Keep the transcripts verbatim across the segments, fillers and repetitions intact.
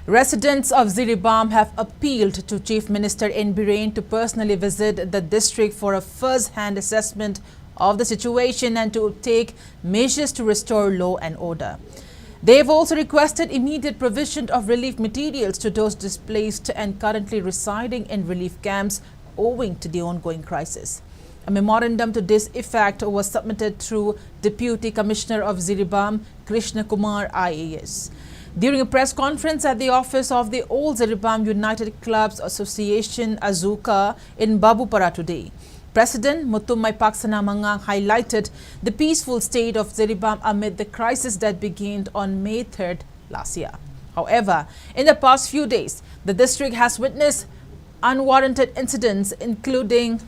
Residents of Jiribam have appealed to Chief Minister N Biren to personally visit the district for a first-hand assessment of the situation and to take measures to restore law and order. They have also requested immediate provision of relief materials to those displaced and currently residing in relief camps owing to the ongoing crisis. A memorandum to this effect was submitted through Deputy Commissioner of Jiribam, Krishna Kumar, I A S. During a press conference at the office of the All Jiribam United Clubs Association, AJUCA, in Babupara today, President Mutum Maipaksana Mangang highlighted the peaceful state of Jiribam amid the crisis that began on May third last year. However, in the past few days, the district has witnessed unwarranted incidents, including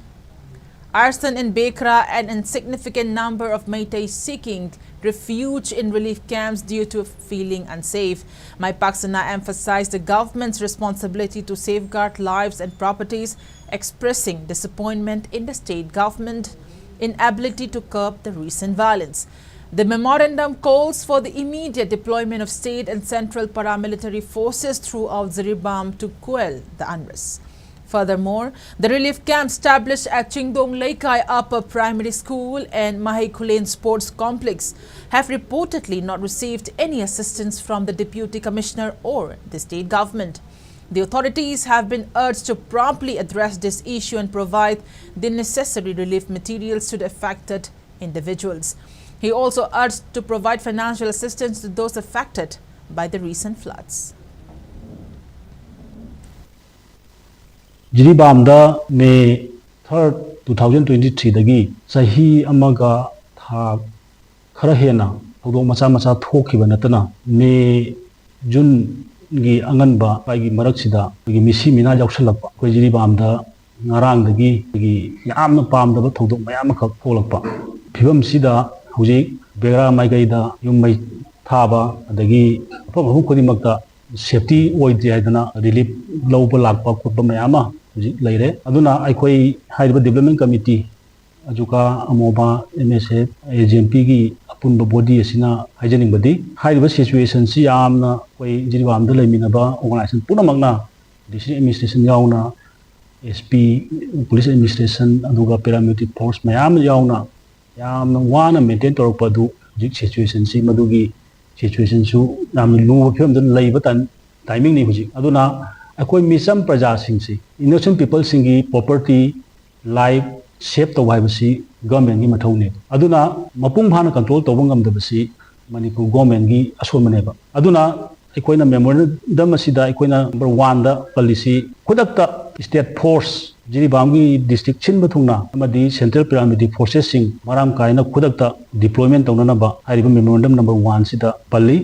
arson in Bekra and a significant number of Meitei seeking refuge in relief camps due to feeling unsafe. Maipaksana emphasized the government's responsibility to safeguard lives and properties, expressing disappointment in the state government inability to curb the recent violence. The memorandum calls for the immediate deployment of state and central paramilitary forces throughout Jiribam to quell the unrest. Furthermore, the relief camps established at Chingdong Leikai Upper Primary School and Mahei Khulen Sports Complex have reportedly not received any assistance from the Deputy Commissioner or the state government. The authorities have been urged to promptly address this issue and provide the necessary relief materials to the affected individuals. He also urged to provide financial assistance to those affected by the recent floods. ꯖꯤꯔꯤꯕꯥꯝꯗ May thirty two thousand twenty ꯊ꯭ꯔꯤꯗꯒꯤ ꯆꯍꯤ ꯑꯃꯒ ꯊꯥ ꯈꯔ ꯍꯦꯟꯅ ꯊꯧꯗꯣꯛ ꯃꯆꯥ ꯃꯆꯥ ꯊꯣꯛꯈꯤꯕ ꯅꯠꯇꯅ ꯃꯦ ꯖꯨꯟꯒꯤ ꯑꯉꯟꯕ ꯁ꯭ꯋꯥꯏꯒꯤ ꯃꯔꯛꯁꯤꯗ ꯑꯩꯈꯣꯏꯒꯤ ꯃꯤꯁꯤ ꯃꯤꯅꯥ ꯌꯥꯎꯁꯜꯂꯛꯄ ꯑꯩꯈꯣꯏ ꯖꯤꯔꯤꯕꯥꯝꯗ ꯉꯔꯥꯡꯗꯒꯤ ꯑꯩꯈꯣꯏꯒꯤ ꯌꯥꯝꯅ ꯄꯥꯝꯗꯕ ꯊꯧꯗꯣꯛ ꯃꯌꯥꯝ ꯑꯃꯈꯛ ꯊꯣꯛꯂꯛꯄ ꯐꯤꯕꯝꯁꯤꯗ ꯍꯧꯖꯤꯛ ꯕꯦꯔꯥ ꯃꯥꯏꯀꯩꯗ ꯌꯨꯝ ꯃꯩ ꯊꯥꯕ ꯑꯗꯒꯤ ꯃꯐꯝ ꯃꯐꯝ ꯈꯨꯗꯤꯡꯃꯛꯇ ꯁꯦꯐꯇꯤ ꯑꯣꯏꯗ꯭ꯔꯤ ꯍꯥꯏꯗꯅ ꯔꯤꯂꯤꯐ ꯂꯧꯕ ꯂꯥꯛꯄ ꯈꯣꯠꯄ ꯃꯌꯥꯝ ꯑꯃ ꯍꯧꯖꯤꯛ ꯂꯩꯔꯦ꯫ ꯑꯗꯨꯅ ꯑꯩꯈꯣꯏ ꯍꯥꯏꯔꯤꯕ ꯗꯤꯕ꯭ꯂꯞꯃꯦꯟ ꯀꯃꯤꯇꯤ, ꯑꯖꯨꯀꯥ, ꯑꯃꯣꯕꯥ, M S F, A G M ꯄꯤꯒꯤ ꯑꯄꯨꯟꯕ ꯕꯣꯗꯤ ꯑꯁꯤꯅ ꯍꯥꯏꯖꯅꯤꯡꯕꯗꯤ, ꯍꯥꯏꯔꯤꯕ ꯁꯤꯆꯨꯋꯦꯁꯟꯁꯤ ꯌꯥꯝꯅ ꯑꯩꯈꯣꯏ ꯖꯤꯔꯤꯕꯥꯝꯗ ꯂꯩꯃꯤꯟꯅꯕ ꯑꯣꯔꯒꯅꯥꯏꯖꯦꯁꯟ ꯄꯨꯝꯅꯃꯛꯅ, ꯗꯤꯁꯇ꯭ꯔꯤꯛ ꯑꯦꯗꯃꯤꯅꯤꯁꯇ꯭ꯔꯦꯁꯟ ꯌꯥꯎꯅ, ꯑꯦꯁ ꯄꯤ, ꯄꯨꯂꯤꯁ ꯑꯦꯗꯃꯤꯅꯤꯁꯇ꯭ꯔꯦꯁꯟ, ꯑꯗꯨꯒ ꯄꯦꯔꯥꯃꯤꯂꯤꯇꯔꯤ ꯐꯣꯔꯁ ꯃꯌꯥꯝ ꯌꯥꯎꯅ ꯌꯥꯝꯅ ꯋꯥꯅ ꯃꯦꯟꯇꯦꯟ ꯇꯧꯔꯛꯄ ꯑꯗꯨ ꯍꯧꯖꯤꯛ ꯁꯤꯆꯨꯋꯦꯁꯟꯁꯤ, ꯃꯗꯨꯒꯤ ꯁꯤꯆꯨꯋꯦꯁꯟꯁꯨ ꯌꯥꯝꯅ ꯂꯨꯕ ꯐꯤꯕꯝꯗ ꯂꯩꯕ ꯇꯥꯏꯝ-, ꯇꯥꯏꯃꯤꯡꯅꯤ ꯍꯧꯖꯤꯛ꯫ ꯑꯗꯨꯅ ꯑꯩꯈꯣꯏ ꯃꯤꯆꯝ ꯄ꯭ꯔꯖꯥꯁꯤꯡꯁꯤ, ꯏꯅꯣꯁꯦꯟ ꯄꯤꯄꯜꯁꯤꯡꯒꯤ ꯄ꯭ꯔꯣꯄꯔꯇꯤ, ꯂꯥꯏꯐ ꯁꯦꯞ ꯇꯧꯕ ꯍꯥꯏꯕꯁꯤ ꯒꯚꯔꯟꯃꯦꯟꯒꯤ ꯃꯊꯧꯅꯦꯕ꯫ ꯑꯗꯨꯅ ꯃꯄꯨꯡ ꯐꯥꯅ ꯀꯟꯇ꯭ꯔꯣꯜ ꯇꯧꯕ ꯉꯝꯗꯕꯁꯤ ꯃꯅꯤꯄꯨꯔ ꯒꯣꯔꯃꯦꯟꯒꯤ ꯑꯁꯣꯟꯕꯅꯦꯕ꯫ ꯑꯗꯨꯅ ꯑꯩꯈꯣꯏꯅ ꯃꯦꯃꯣꯔꯦꯟꯗꯝ ꯑꯁꯤꯗ ꯑꯩꯈꯣꯏꯅ ꯅꯝꯕꯔ ꯋꯥꯟꯗ ꯄꯜꯂꯤꯁꯤ, ꯈꯨꯗꯛꯇ ꯁ꯭ꯇꯦꯠ ꯐꯣꯔꯁ, ꯖꯤꯔꯤꯕꯥꯝꯒꯤ ꯗꯤꯁꯇ꯭ꯔꯤꯛ ꯁꯤꯟꯕ ꯊꯨꯡꯅ ꯑꯃꯗꯤ ꯁꯦꯟꯇ꯭ꯔꯦꯜ ꯄꯦꯔꯥꯃꯤꯂꯤꯇꯔꯤ ꯐꯣꯔꯁꯦꯁꯁꯤꯡ ꯃꯔꯥꯡ ꯀꯥꯏꯅ ꯈꯨꯗꯛꯇ ꯗꯤꯄ꯭ꯂꯣꯏꯃꯦꯟ ꯇꯧꯅꯅꯕ ꯍꯥꯏꯔꯤꯕ ꯃꯦꯃꯣꯔꯦꯟꯗꯝ ꯅꯝꯕꯔ ꯋꯥꯟꯁꯤꯗ ꯄꯜꯂꯤ꯫